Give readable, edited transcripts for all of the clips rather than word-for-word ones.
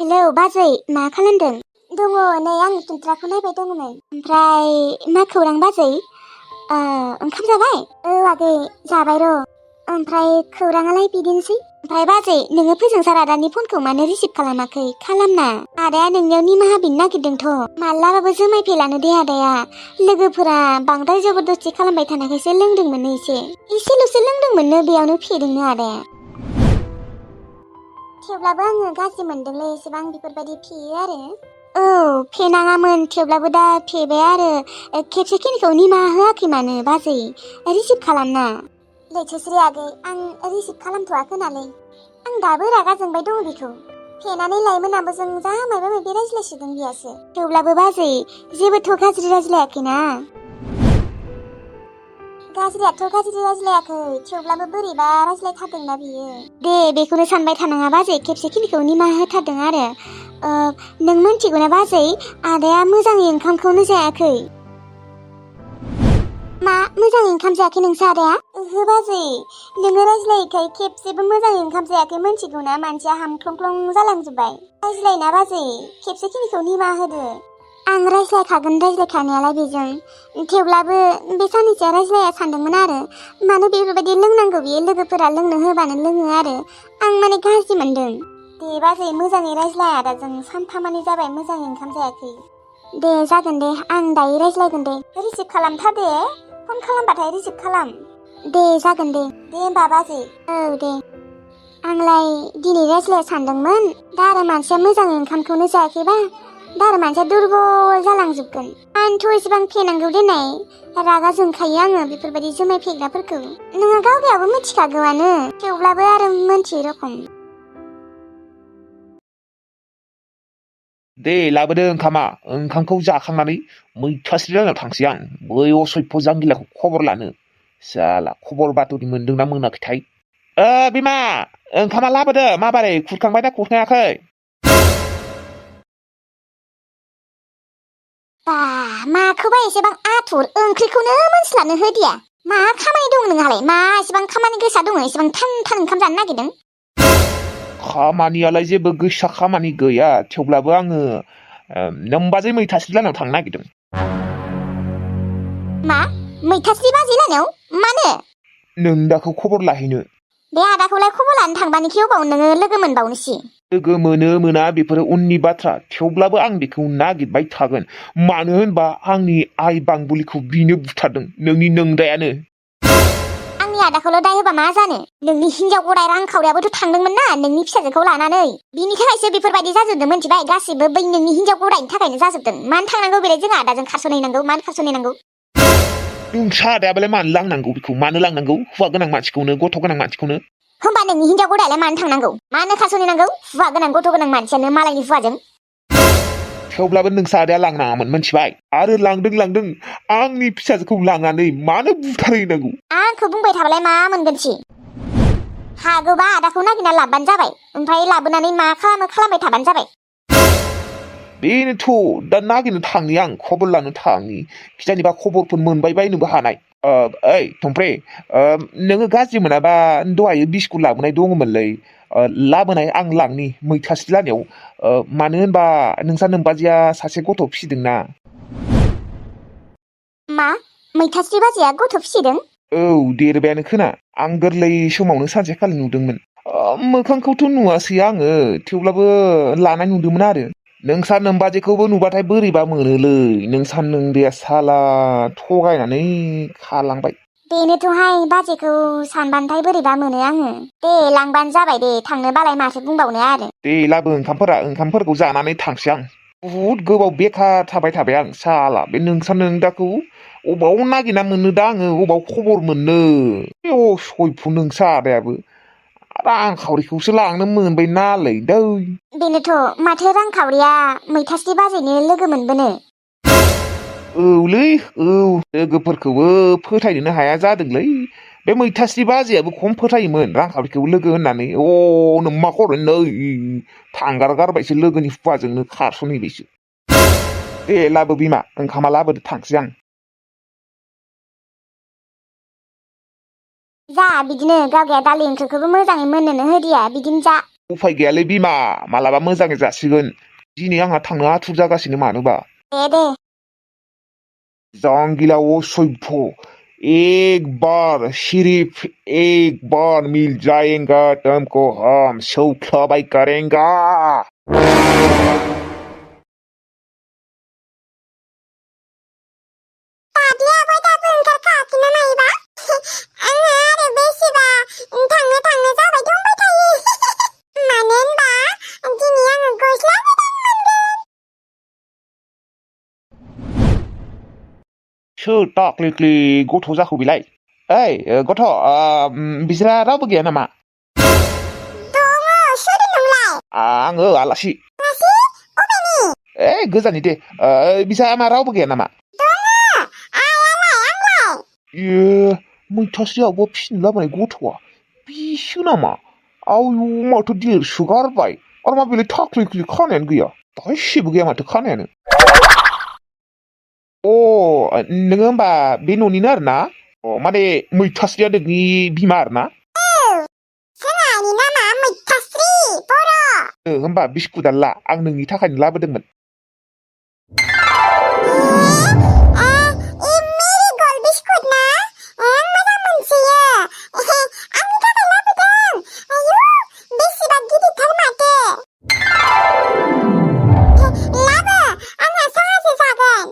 Hello बाजै मा खालामदों? दङ नै आं जुन्थ्राखौ नायबाय दङमोन। ओमफ्राय मा खौरां बाजै? ओंखाम जाबाय? आगै जाबाय र'। ओमफ्राय खौराङालाय बिदिनोसै। ओमफ्राय बाजै नोङो फोजोंसार आदानि फनखौ मानो रिसिभ खालामाखै? खालामना। आदाया नोंनियाव निमाहा बिनो नागिरदोंथ'। मालाबाबो जुमाय फेलानो दे आदाया। लोगोफोरा बांद्राय जबरदस्ति खालामबाय थानायखायसो लोंदोंमोननो एसेल'सो लोंदोंमोननो बेयावनो फेदोंनो आदाया। थेवब्लाबो आङो गाज्रि मोनदोंलै एसेबां बेफोरबायदि फेयो आरो। औ फेनाङामोन थेवब्लाबो दा फेबाय आरो। खेबसेखिनिखौ निमाहा होआखै मानो बाजै? रिसिभ खालामना। लैथोस्रि आगै आं रिसिभ खालामथ'वाखै नालै। आं दाबो रागा जोंबाय दङ बेखौ। फेनानै लाइमोन आब'जों जा माबा माबि रायज्लायसोदों बेयासो। थेवब्लाबो बाजै जेबोथ' गाज्रि रायज्लायाखैना। गाज्रियाथ' गाज्रि रायज्लायाखै थेवब्लाबो बोरैबा रायज्लायथारदोंना बियो। दे बेखौनो सानबाय थानाङा बाजै खेबसेखिनिखौ निमाहा होथारदों आरो। नों मिन्थिगौना बाजै आदाया मोजाङै ओंखामखौनो जायाखै। मा मोजाङै ओंखाम जायाखै नोंसो आदाया? ओहो बाजै नोङो रायज्लायैखाय खेबसेबो मोजाङै ओंखाम जायाखै मिन्थिगौना मानसिया हामख्लंख्लं जालांजोब्बाय। रायज्लायना बाजै खेबसेखिनिखौ निमाहा होदो। आं रायज्लायखागोन रायज्लायखानायालाय बेजों। थेवब्लाबो बे साननैसोआ रायज्लाया सानदोंमोन आरो। मानो बेफोरबायदि लोंनांगौ बियो लोगोफोरा लोंनो होबानो लोङो आरो। आं माने गाज्रि मोनदों। दे बाजै मोजाङै रायज्लाय आदाजों सानफामानि जाबाय मोजाङै ओंखाम जायाखै। दे जागोन दे आं दायो रायज्लायगोन दे। रिसिभ खालामथार दे। फन खालामबाथाय रिसिभ खालाम। दे जागोन दे। दे होमबा बाजै। औ दे। आंलाय दिनै रायज्लाया सानदोंमोन दा आरो मानसिया मोजाङै ओंखामखौनो जायाखैबा दा आरो मानसिया दुरबल जालांजोबगोन। आंथ' एसेबां फेनांगौ देनाय रागा जोंखायो आङो बेफोरबायदि जुमाय फेग्राफोरखौ। नोङो गावगायाबो मिथिखागौआनो थेवब्लाबो आरो मोनथियै रखम। दे लाबोदो ओंखामखौ जाखांनानै मैथास्रि लायनाव थांसै आं बै असभ्य जांगिलाखौ खबर लानो। साला खबर बातरि मोनदोंना मोनाखैथाय। बिमा ओंखामा लाबोदो माबारै खुरखांबाय ना खुरखायाखै? बा माखौबा एसेबां आथुर ओंख्रिखौनो मोनस्लाबनो होदिया। मा खामानि दं नोंहालाय? मा एसेबां खामानि गोसा दङ एसेबां थान ओंखाम जानो नागिरदों? खामानियालाय जेबो गोसा खामानि गैया थेवब्लाबो आङो नोमबाजै मैथास्रि लाहानाव थांनो नागिरदों। मा मैथास्रि बाजै लाहानाव? मानो? नोंदाखौ खबर लाहैनो। बे आदाखौलाय खबर लानो थांबानोखि अबाव नोङो लोगो मोनबावनोसि? लोगो मोनो मोना बेफोरो उननि बाथ्रा थेवब्लाबो आं बेखौ नागिरबाय थागोन। मानो होनबा आंनि आइ बांबुलिखौ बिनो बुथारदों नोंनि नोंदायानो। आंनि आदाखौल' दाय होबा मा जानो? नोंनि हिनजाव गदाय रांखावरियाबोथ' थांदोंमोन ना नोंनि फिसाजोखौ लानानै। बिनि थाखायसो बेफोरबायदि जाजोबदों मिथिबाय गासिबो बै नोंनि हिनजाव गदायनि थाखायनो जाजोबदों। मानो थांनांगौ बेलाय जोंहा आदाजों खारस'नहैनांगौ मानो खारस'नहैनांगौ? नोंसा आदायाबालाय मानो लांनांगौ बेखौ मानो लांनांगौ हौवा गोनां मानसिखौनो गथ' गोनां मानसिखौनो? होमबा नोंनि हिनजाव गदायालाय मानो थांनांगौ? मानो खारस'नहैनांगौ? हौवा गोनां गथ' गोनां मानसियानो मालायनि हौवाजों। थेवब्लाबो नोंसा आदाया लांनाङामोन मिथिबाय आरो लांदों आंनि फिसाजोखौ लांनानै मानो बुथारहैनांगौ? आंखौ बुंबाय थाबालाय मा मोनगोनसि? हागौबा आदाखौ नागिरना लाबोबानो जाबाय ओमफ्राय लाबोनानै मा खालामबाय थाबानो जाबाय। बेनोथ' दा नागिरनो थांनि आं खबर लानो थांनि खिजानिबा खबरफोर मोनबाय बायनोबो हानाय। ओइ थंफ्रे नोङो गाज्रि मोनाबा दहायो बिस्कुट लाबोनाय दङमोनलै लाबोनाय आं लांनि मैथास्रि लाहानाव। मानो होनबा नोंसा नोमबाजैया सासे गथ' फिसिदोंना। मा मैथास्रि बाजैया गथ' फिसिदों? औ देरबायानो खोना आं गोरलै समावनो सानसेखालि नुदोंमोन। मोखांखौथ' नुवासै आङो थेवब्लाबो लानाय नुदोंमोन आरो। नोंसा नोमबाजैखौबो नुबाथाय बोरैबा मोनोलै नोंसा नोंदाया साला थगायनानै खारलांबाय। बेनोथ'हाय बाजैखौ सानबानोथाय बोरैबा मोनो आङो। दे लांबानो जाबाय दे थांनो बालाय माथो बुंबावनो आरो। दे लाबो ओंखामफोरखौ जानानै थांसै आं। बुहुद गोबाव बेखार थाबाय आं साला बे नोंसा नोंदाखौ अबाव नागिरना मोननो दा आङो अबाव खबर मोननो। बे असयफु नोंसा आदायाबो रांखावरिखौसो लांनो मोनबाय नालै दै। बेनोथ' माथो रांखावरिया मैथास्रि बाजैनो लोगो मोनबोनो। औलै औ लोगोफोरखौबो फोथायनोनो हाया जादोंलै। बे मैथास्रि बाजैयाबो खम फोथायोमोन रांखावरिखौ लोगो होननानै नोम्मा खर' नै थांगार गारबायसो लोगोनि हुवाजोंनो खारस'नहैबायसो। दे लाबो बिमा ओंखामा लाबोदो थांसै आं। जा बिदिनो गावगाया दालि ओंख्रिखौबो मोजाङै मोननोनो होदिया बिदिनो जा। उफाय गैयालै बिमा मालाबा मोजाङै जासिगोन दिनै आंहा थांनो आथुर जागासिनो मानोबा दे जांगिला असभ्य एक बार सिर्फ एक बार मिल जाएगा तुमको हम सौख्लाबाय करेंगा दादियाबो दाबो ओंखारखायाखै ना मायोबा आंहा आरो बेसेबा थांनो जाबाय दंबाय थायो मानो होनबा दिनै आङो गस्ला गोदान मोनगोन सोर टाक्लिक्लि गथ' जाखो बेलाय ओइ गथ' बिसोरा रावबो गैया नामा दङ सोर नोंलाय आङो आलासि मासि अबेनि गोजाननि दे बिसा मा रावबो गैया नामा दङ आंलाय मैथास्रियावबो फिसिनो लाबोनाय गथ'आ बिसो नामा आयु माथो देरसोगारबाय आरो मा बेलाय टाक्लिक्लि खानायानो गैया दाइसेबो गैया माथो खानायानो नोङो होमबा बे न'निनो आरो ना माने मैथास्रिया नोंनि बिमा आरो ना जोंहानि नामा मैथास्रि बर' होमबा बिस्कुटआ ला आं नोंनि थाखायनो लाबोदोंमोन मेरिगल्ड बिस्कुट ना आं मोजां मोनसोयो आंनि थाखाय लाबोदों आयु बेसेबा गिदिरथार माथो लाबो आंहा साहासो जागोन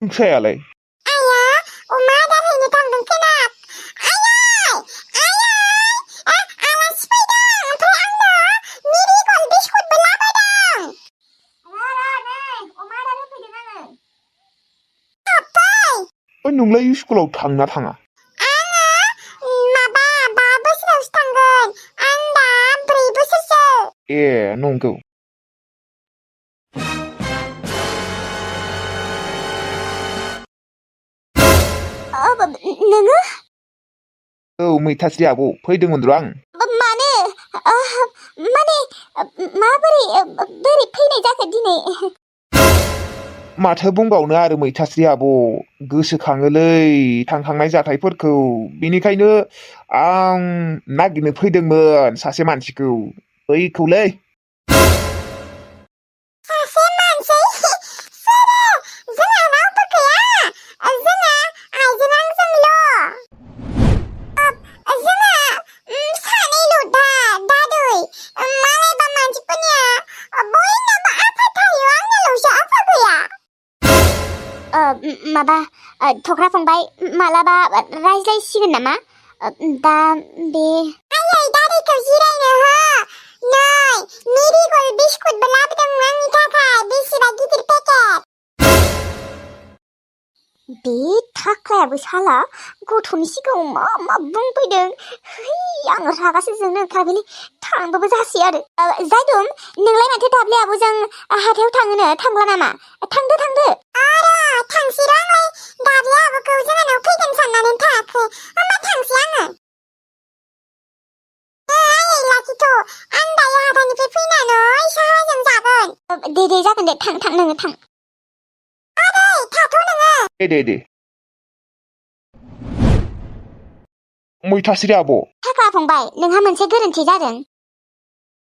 ओंख्रियालाय आया अमा आदार हैनो थांदों खोना आलासि फैदों ओमफ्राय आंनो मेरिगल्ड बिस्कुटबो लाबोदों अमा आदार होफैदों आङो नोंलाय स्कुलाव थांना थाङा आङो माबा 5 बोसोरावसो थांगोन आं दा 4 बोसोरसो नंगौ नोङो मैथास्रि आब' फैदोंमोन र' आं मानो माने माबोरै बोरै फैनाय जाखो दिनै माथो बुंबावनो आरो मैथास्रि आब' गोसोखाङोलै थांखांनाय जाथायफोरखौ बेनिखायनो आं नागिरनो फैदोंमोन सासे मानसिखौ बैखौलै सासे मानसि सोरो जोंहा रावबो गैया जोंहा आइजों आंजोंल' जोंहा सानैल' दादै मालायबा मानसिफोरनिया बयनाबो आफा थायो आंनाल'सो आफा गैया माबा थख्रा फंबाय मालाबा रायज्लायसिगोन नामा दा बे आयै दादैखौ जिरायनो हो नै मेरिगल्ड बिस्कुटबो लाबोदों आंनि थाखाय बेसेबा गिदिर पेकेट बे थाखायाबो साला गथ'नि सिगाङाव मा बुंफैदों आं रागासो जोंनो ओंखारबायलै थांबाबो जासै आरो जायदुम नोंलाय माथो दाब्ले आब'जों हाथायाव थाङोनो थांला नामा थांदो आरो थांसै र' आंलाय दाब्ले आब'खौ जोंहानाव फैगोन साननानै थायाखै होमबा थांसै आङो आयै लाखिथ' आं दायो हाथायनिफ्राय फैनानै साहाजों जागोन दे जागोन दे थां नोङो थां आदै थाथ' नोङो दे मैथास्रि आब' थाखा फंबाय नोंहा मोनसे गोरोन्थि जादों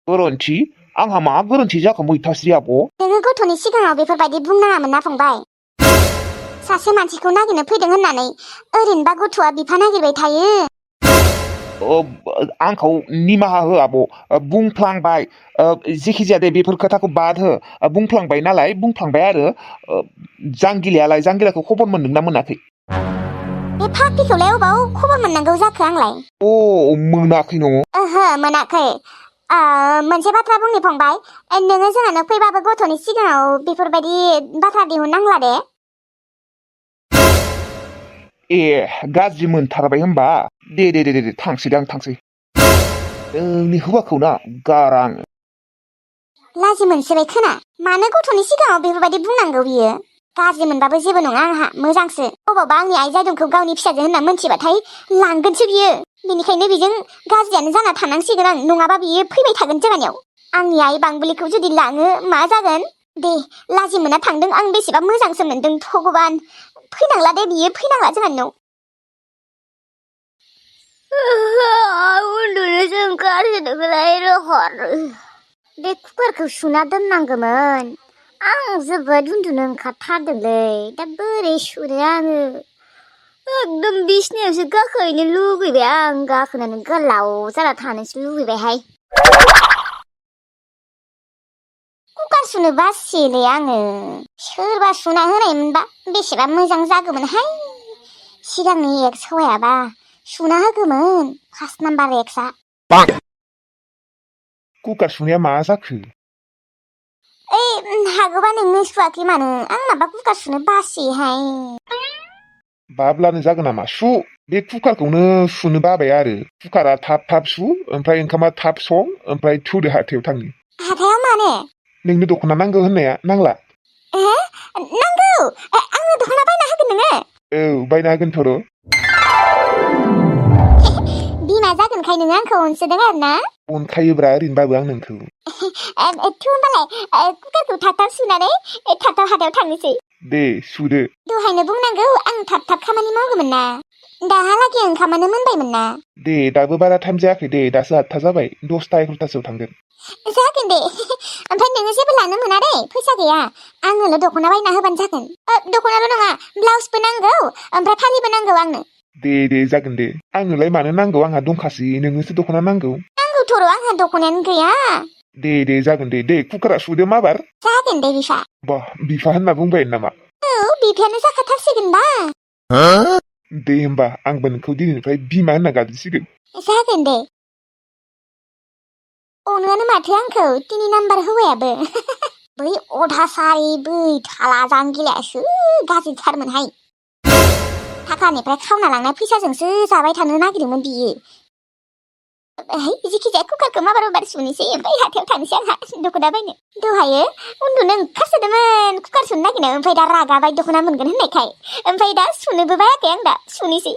गोरोन्थि आंहा मा गोरोन्थि जाखो मैथास्रि आब' नोङो गथ'नि सिगाङाव बेफोरबायदि बुंनाङामोन ना फंबाय सासे मानसिखौ नागिरनो फैदों होननानै ओरैनोबा गथ'आ बिफा नागिरबाय थायो आंखौ निमाहा हो आब' बुंफ्लांबाय जेखिजाया दे बेफोर खोथाखौ बाद हो बुंफ्लांबाय नालाय बुंफ्लांबाय आरो जांगिलाखौ खबर मोनदोंना मोनाखै बे फाग्लिखौलाय अबाव खबर मोननांगौ जाखो आंलाय मोनाखै नङ ओहो मोनाखै मोनसे बाथ्रा बुंनि फंबाय नोङो जोंहानो फैबाबो गथ'नि सिगाङाव बेफोरबायदि बाथ्रा दिहुननांला दे गाज्रि मोनथारबाय होमबा दे थांसै आं थांसै नोंनि हौवाखौ ना गारा आङो लाजि मोनसोबाय खोना मानो गथ'नि सिगाङाव बेफोरबायदि बुंनांगौ बियो गाज्रि मोनबाबो जेबो नङा आंहा मोजांसो अबावबा आंनि आइ जादुंखौ गावनि फिसाजो होनना मोनथिबाथाय लांगोनसो बियो बेनिखायनो बेजों गाज्रियानो जाना थानांसिगोन आं नङाबा बियो फैबाय थागोन जोंहानियाव आंनि आइ बांबुलिखौ जुदि लाङो मा जागोन दे लाजि मोना थांदों आं बेसेबा मोजांसो मोनदों भगबान फैनांला दे बियो फैनांला जोंहानियाव उन्दुनोसो ओंखारजोबोलाय रहर बे कुकारखौ सुना दोननांगौमोन आं जोबोद उन्दुनो ओंखारथारदोंलै दा बोरै सुनो आङो एकदम बिसनायावसो गाखोहैनो लुगैबाय आं गाखोनानै गोलाव जाना थानोसो लुगैबायहाय कुकार सुनो बासियोलै आङो सोरबा सुना होनायमोनबा बेसेबा मोजां जागौमोनहाय सिगांनि एक्स हौवायाबा सुना होगौमोन फार्स्ट नाम्बार एक्सआ कुकार सुनाया मा जाखो हागौबा नोंनो सुवाखै मानो आं माबा कुकार सुनो बासियोहाय बाब्लानो जागोन नामा सु बे कुकारखौनो सुनो बाबाय आरो कुकारा थाब थाब सु ओमफ्राय ओंखामा थाब सं ओमफ्राय थुदो हाथायाव थांनो हाथायाव मानो नोंनो दख'ना नांगौ होननाया नांला नांगौ आंनो दख'ना बायना होगोन नोङो औ बायना होगोनथ' र' बिमा जागोनखाय नोङो आंखौ अनसोदों आरो ना अनखायोब्रा ओरैनोबाबो आं नोंखौ होनबालाय कुकारखौ थाब थाब सुनानै थाब थाब हाथायाव थांनोसै दे सुदो दहायनो बुंनांगौ आं थाब थाब खामानि मावगौमोन ना दाहालागै ओंखामानो मोनबायमोन ना दे दाबो बारा टाइम जायाखै दे दासो 8था जाबाय 10ता 11तासोआव थांगोन जागोन दे ओमफ्राय नोङो जेबो लानो मोना दे फैसा गैया आंनोल' दख'ना बायना होबानो जागोन दख'नाल' नङा ब्लाउसबो नांगौ ओमफ्राय फालिबो नांगौ आंनो दे जागोन दे आंनोलाय मानो नांगौ आंहा दंखासै नोंनोसो दख'ना नांगौ नांगौथ' आंहा दख'नायानो गैया दे जागोन दे कुकारा सुदो माबार जागोन दे बिफा बा बिफा होनना बुंबाय नामा औ बिफायानो जाखाथारसिगोनबा दे होमबा आंबो नोंखौ दिनैनिफ्राय बिमा होनना गाबज्रिसिगोन जागोन दे अनोआनो माथो आंखौ 3 नाम्बार हौवायाबो बै अधासारि बै थाला जांगिलायासो गाज्रिथारमोनहाय थाखानिफ्राय खावना लांनाय फैसाजोंसो जाबाय थानो नागिरदोंमोन बियो जिखिजाया कुकारखौ माबार सुनोसै ओमफ्राय हाथायाव थांनोसै आंहा दख'ना बायनो दहायो उन्दुनो ओंखारसोदोंमोन कुकार सुनो नागिरनायाव ओमफ्राय दा रागाबाय दख'ना मोनगोन होननायखाय ओमफ्राय दा सुनोबो बायाखै आं दा सुनोसै